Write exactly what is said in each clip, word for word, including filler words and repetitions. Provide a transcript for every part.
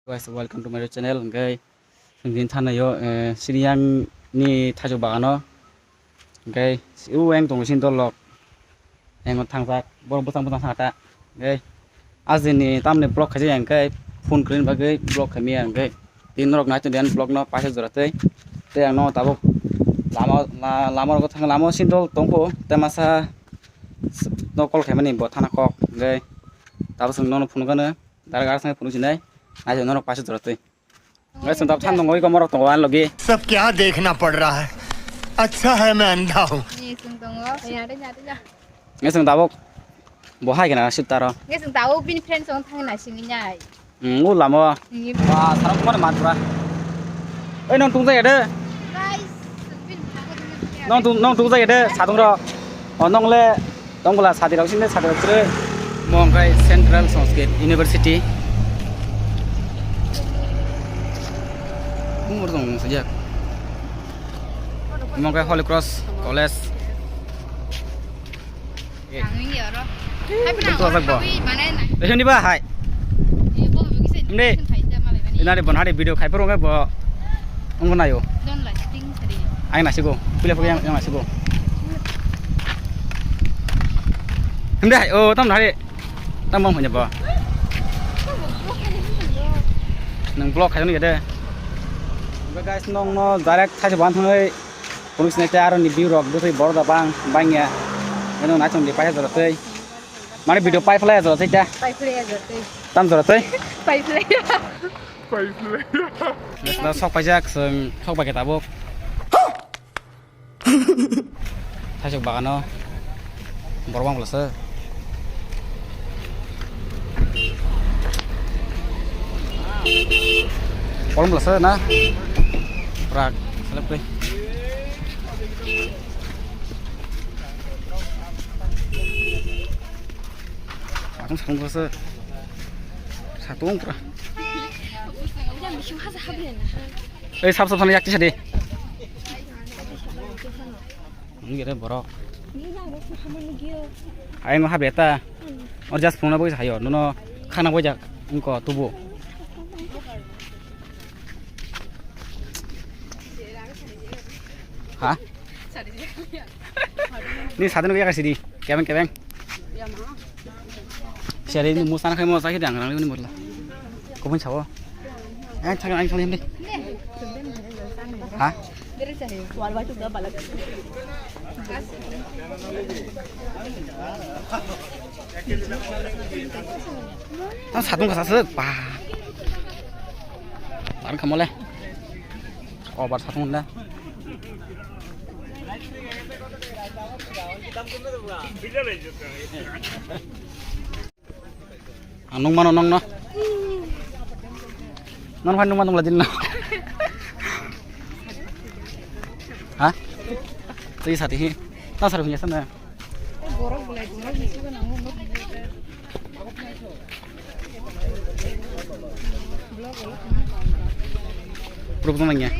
Guys, welcome to my channel. Hwnkhe chwng tini thanaio, eh, Siriyang ni thaichuk bagano. Hwnkhe u wng tongo sini dolok. Engo thangjak, borok bwtang bwtang thangkha ta. Hwnkhe ajini tamni vlog khaijak ya hwnkhe phone kwrwini bagwi vlog khaimaya hwnkhe. Tini norok nai tongdi ani vlog no paisa jora twi. Tei ang no tabuk lama, la-, lama rogo thang, lama o sini dol tongkho. Tei masa no call khaimani bo thana kok. Hwnkhe tabuk chwng nono phunukgano. Darga aswk phunuk sinai. Nai tongdi norok paisa jora twi. Ngai chwng tabuk than tongo, iko morok tongo ani logi. सब क्या देखना पड़ रहा है? अच्छा है मैं अंधा हूँ। Ngai chwng tongo. Ngai chwng tabuk bo hai gana sut taro. Ngai chwng tabuk bini friend song thang na sini nai. Hmm, u lamo. Ngi- Ba, sarok mani mat pura. Oi, nong tungja ya de. Guys, bini friend song thang na sini nai. Nong tung, nong tungja ya de, sadung ro. O nong le, tong bwla sadi rok sini sadi rok tre. Mo hwnkhe Central Sanskrit University. Umur tong sejak. Mo hwnkhe Holy Cross College. Ang ini oro. Hai pernah. Betul, orang Bang. Kami mana na? Ini ba hai. Iya, bo bisa. Ini. Bisa, bisa, bisa, malah ini. Ini ada bon hari video khai pernah bo. Unggu nayo. Don't like things tadi. Aing nasi go. Pilih pilih yang, yang nasi go. Hindi, oh, tam hari. Tam bang punya ba. Nang vlog khai ni de. Guys, nong no direct khai ban thang. Police ni tei aro ni view rok bwtwi borok da bang bangya. Eno naithok di paisa jora tei. Mane video pai phlai jora tei ta. Pai phlai jora tei. Tam jora tei. Pai phlai. Pai phlai. Nesna sok paisa ksung sok pakai tabuk. Thaisok bagano. Borok bang bolasa. Kolom bolasa na. Prak selep koi. Satung satung bolasa. Satung pura. Ei sap sap sana yakti sadi. Ngi re borok. Aing ha beta. Or just phone na boi hayo. Nono khana boi jak. Ingko tubu. Ha? Ni sadin ko yakasi di. Kebeng kebeng. Seri ni musan khai mo sakhi dang rang ni murla. Ko pun chawo. Ang thang ang thang ni. Ha? Ang satung ka sasuk pa. Ang kamole. Obar satung na. Ang nung mano nong no. Nong fan nung mano mula din no. Ha? Tui sati hi. Ta saru hiya sana. Puro bujo nangya.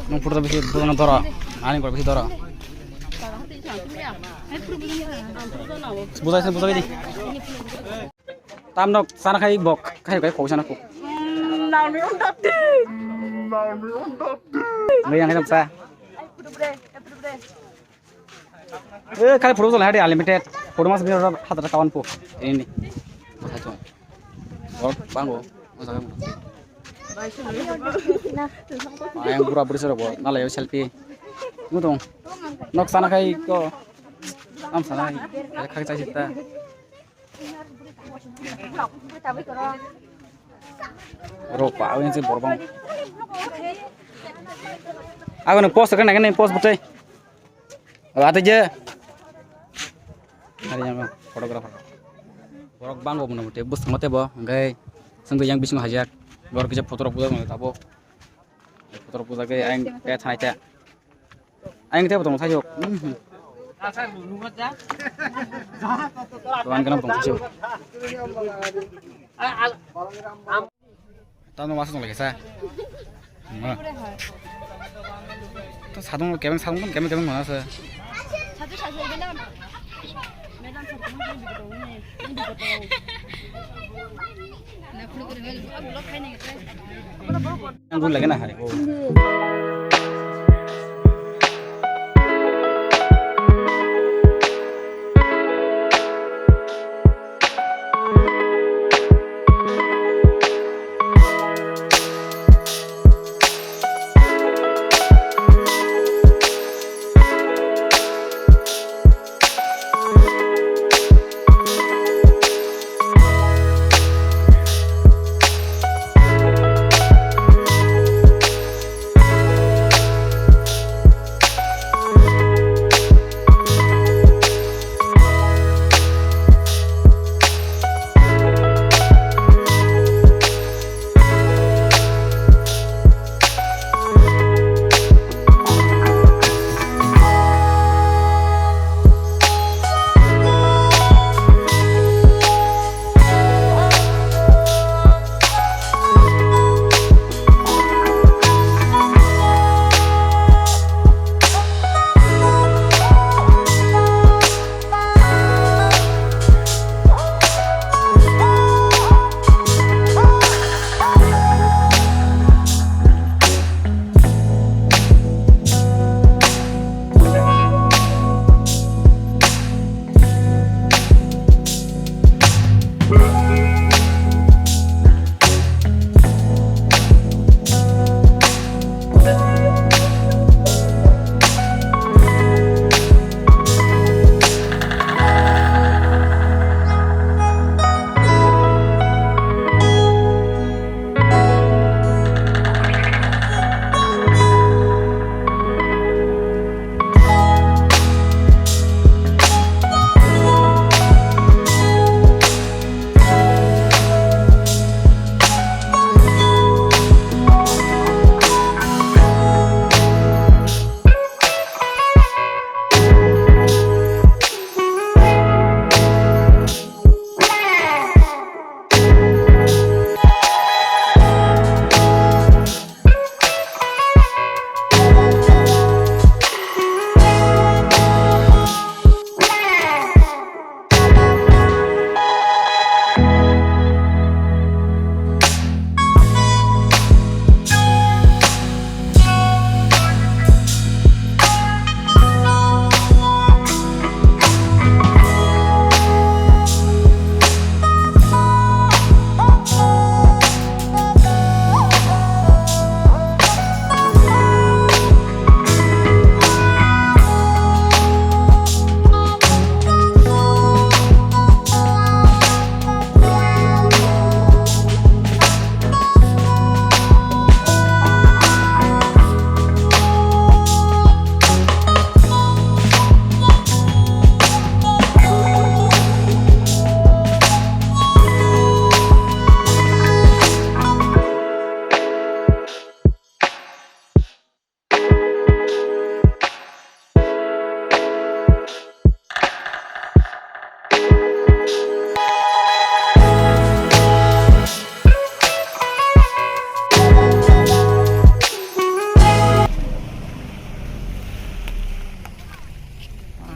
Nung puro bisi bujo nang doro. Ani puro bisi doro. Bujai sana bujai di. Tam nok sana khai bok khai khai kok sana kok. Nang ni unda ti. Nang ni unda ti. Ngai yang khai sa. Eh, khai photo jala hadi unlimited. Photo mas bini hatra kawan po. Ini. Bok bango. Ayang pura beri sero bo. Nalai selfie. Mutung. Nok sana khai ko. Am sana khai. Khai chai sita. Ro pa awen se borbang. Agon post kan kan post bete. Ate je. Hari yang photographer. Borok bango mono bete bus ngote bo. Ngai senggo yang bising hajak. Borok kisa photographer tabo. Photographer ke yang kayak thanai ta. Ang tebo tong thajok. Mhm. Tuan kenapa tong thajok? Tano masa tong lagi sa. Ma. To sadung kebeng sadung kan kebeng kebeng mana sa. Satu satu aja lah. Madam satu. Ang gula kena hai.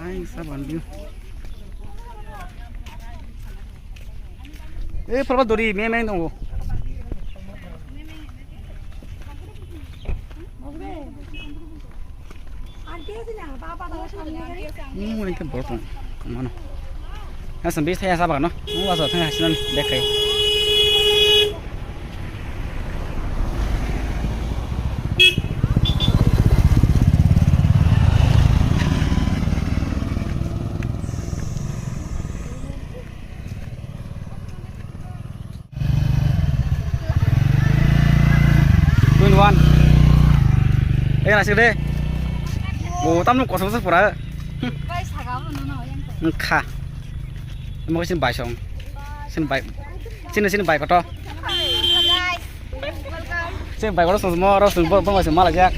Ai, saban dia. Eh, pura dori, me, me, no. Hmm, ini kan borok tong, mana? Asam bis thaya sabak no, mau asal thaya hasil ni dekai. Twenty one. Eh, nasik de. Bo tamno kosom se pura. Bai saga mo no no yang. Kha. Mo sin bai song. Sin bai. Sin sin bai koto. Guys. Sing bai koto sung mo ro sung bo bo sung mala jak.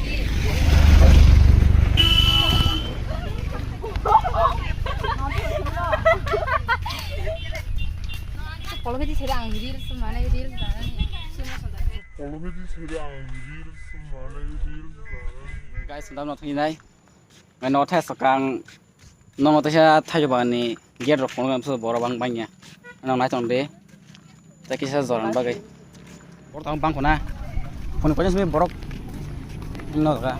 Polo bidi sere ang reels mane reels dana ni. Polo bidi sere ang reels mane reels dana ni. Guys, dam no thinai. Ngai no thai sakang. Nono teisa thaio bagani gate rok phunuknai bwswk borok bang bangya. Ano nai tong di. Tei kisa jorani bagwi. Borok tang bang khona. Phone ko simi borok. No ga.